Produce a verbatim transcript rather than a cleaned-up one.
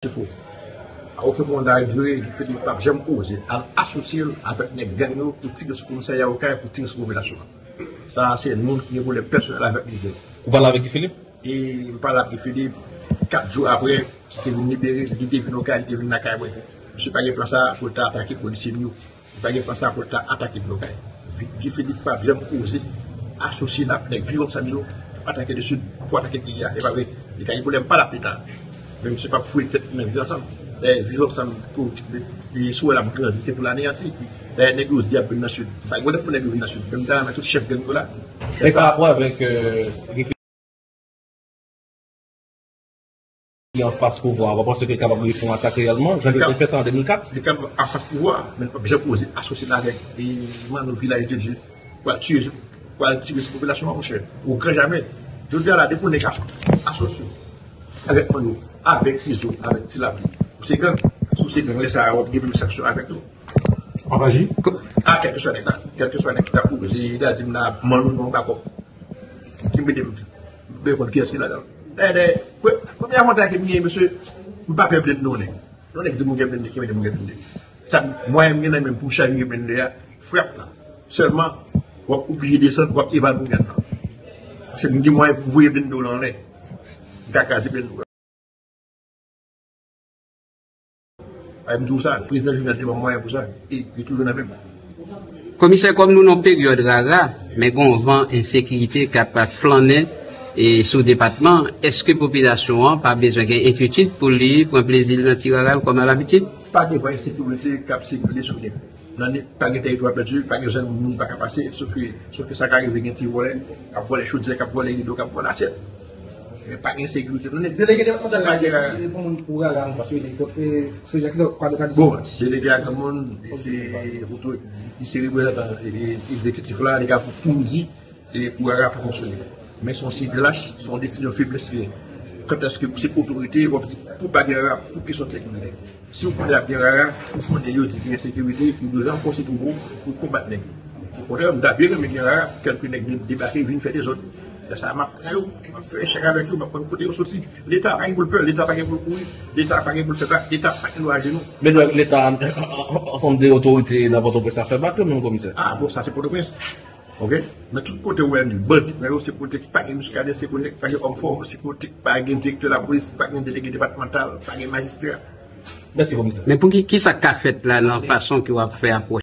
Se fo. Ou fè manda a dire Guy Philippe p ap janm oze al asosye l avèk nèg gang yo pou tire sou komisarya Okay, pou tire sou popilasyon an. Sa a se moun ki gen pwoblèm pèsonèl avèk nèg gang. Ou pale avèk Guy Philippe? E m pale ak Guy Philippe, kat jou apre, li te vin libere, li te vin Okay, li te vin lakay mwen. Misye pa gen plan sa pou l ta atake polisye m yo. Li pa gen plan sa pou l ta atake Blokay. Guy Philippe p ap janm oze asosye l ak nèg Viv Ansanm yo pou atake Lesid, pou atake peyi a. Se pa vre. Li ka gen pwoblèm pa l ap leta. Men misye p ap fouye tèt nan Viv Ansanm. Dayè, Viv Ansanm, pou, e, si w wè l ap grandi, se pou l aneyanti. Dayè, nèg yo di y ap vin nan Sid. Pa gen pwoblèm pou nèg yo vin nan Sid. Men m ta renmen tout chèf gang yo la. E pa rapò avèk, euh, Guy Philippe ki anfas pouvwa a, ou pa panse ke l kapab rive fè yon atak reyèlman, jan ke l te fè sa an de mil kat? Li kapab anfas pouvwa a, men l p ap janm oze asosye l avèk, e, Manno Vilaj de Dye, pou al tiye, pou al tire sou popilasyon an, monchè. Au grand jamais. Jodi a la, depi yon nèg asosye avèk Manno, avèk Izo, avèk Ti Lapli, ou se gang. Si w se gang, lè sa a, w ap gen menm sanksyon avèk nou. W ap aji? A, kèlkeswa nèg la, kèlkeswa nèg ki ta pwopoze, li ta di m la, Manno non, m pa kòb. Ki mete m, m pa konn kiyès ki ladan l. Dayè, dayè, pre-, premye avantaj ke m genyen, mesye, m pa pè blende yon nèg. Yon nèg di m ou gen blende, ki mete m gen blende. Sa, mwayen m gen nan men m pou m chavire blende a, frap la. Sèlman, w ap oblije desann, w ap evalye w gen nan. Paske m gen mwayen pou m voye blende w la anlè. M ka kraze blende w la. Ay, m di w sa, prezidan Jovenel te ban m mwayen pou sa, e li toujou nan men m. Komisè, kòm nou nan peryòd rara, men gon van ensekirite k ap flannen e sou depatman, èske popilasyon an pa bezwen gen enkyetid pou li pran plezi l nan ti rara l kòm a labitid? Pa gen van ensekirite k ap sikile sou nèg. Nan ni, pa gen tèritwa pèdi, pa gen zòn moun pa ka pase, sof ke, sof ke sa ka rive gen ti vòlè, k ap vòlè chodyè, k ap vòlè rido, k ap vòlè asyèt. Men pa gen sekirite. Nou, delege depatmantal la, li pran moun pou rara, paske li, donk, e, se Jacques Lok, kwa, kwa, bon, delege a granmoun, li se oto-, li se reprezantan, e, egzekitif la, li ka tou di, e, pou rara pou fonksyone. Men se yon siy de lach, se yon desizyon feblès li ye. Kantèske se otorite, w ap di, pou pa gen rara, pou ki sòti ak militè? Si w konnen ap gen rara, ou konnen yo di gen ensekirite, ou dwe ranfòse twoup ou pou konbat nèg yo. Okontrè, m ta byen renmen gen rara pou kèlke nèg vin debake, vin fè dezòd. Lè sa a, m ap pran yo, m ap fè echèk avèk yo, m ap konn kote yo soti. Leta pa gen pou l pè, Leta pa gen pou l kouri, Leta pa gen pou l fè bak, Leta pa gen dwa ajenou. Men nou wè Leta, ansanm de otorite nan Pòtoprens ap fè bak yo menm, komisè? A, bon, sa se Pòtoprens. Oke? Men tout kote ou wè bandi pran yo, se kote ki pa gen Muscadin, se kote ki pa gen òm fò, se kote ki pa gen direktè lapolis, pa gen delege depatmantal, pa gen majistra. Mèsi, komisè. Men pou ki, ki sa k ka fèt la nan fason ke w ap fè apwòch?